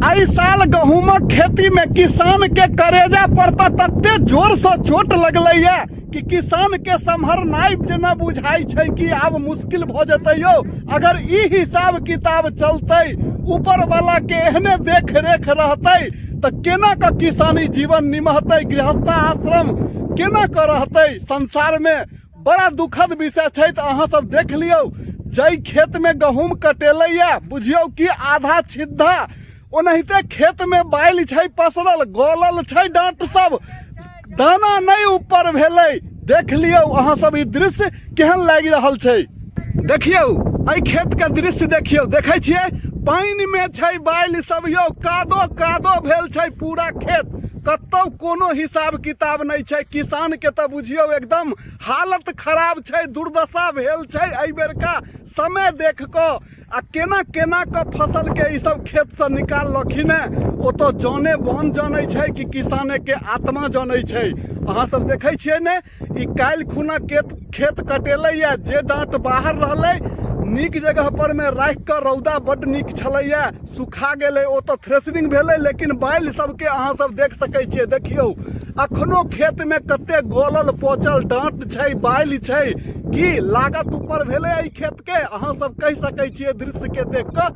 एहि साल गहूमक खेतीमे किसानके करेजा पर तऽ तते जोरसँ चोट लगलैए कि किसानके सम्हरनाइ जेना बुझाइ छै कि आब मुश्किल भऽ जेतै यौ। अगर ई हिसाब किताब चलतै, ऊपर वाला के एहने देख रेख रहतै, तऽ केना कऽ किसानी जीवन निमहतै, गृहस्था आश्रम केना कऽ रहतै संसारमे? बड़ा दुखद विषय छै। तऽ अहाँ सब देख लियौ, जाहि खेतमे गहूम कटेलैए, बुझियौ कि आधा छिद्धा ओनाहिते खेतमे बालि छै पसरल, गलल छै डाँट सब, दाना नहि ऊपर भेलै। देख लियौ अहाँ सब, ई दृश्य केहन लागि रहल छै। देखियौ एहि खेतके दृश्य देखियौ, देखै छियै पानिमे छै बालि सब यौ, कादो कादो भेल छै पूरा खेत, कतौ कोनो हिसाब किताब नहि छै। किसानके तऽ बुझियौ एकदम हालत खराब छै, दुर्दशा भेल छै एहि बेरका समय देख कऽ। आ केना केना कऽ फसलके ई सब खेतसँ निकाललखिन हेँ, ओ तऽ जाने बन जानै छै कि किसानेके आत्मा जानै छै। अहाँ सब देखै छियै ने, ई काल्हि खुना खेत खेत कटेलैए, जे डाँट बाहर रहलै नीक जगह पर मे राखि कऽ, रौदा बड्ड नीक छलैए, सुखा गेलै, ओ तऽ थ्रेसरिंग भेलै। लेकिन बालि सबके अहाँ सब देख सकै छियै, देखियौ अखनो खेतमे कते गलल पचल डाँट छै, बालि छै। की लागत ऊपर भेलै एहि खेतके, अहाँ सब कहि सकै छियै दृश्यके देख कऽ।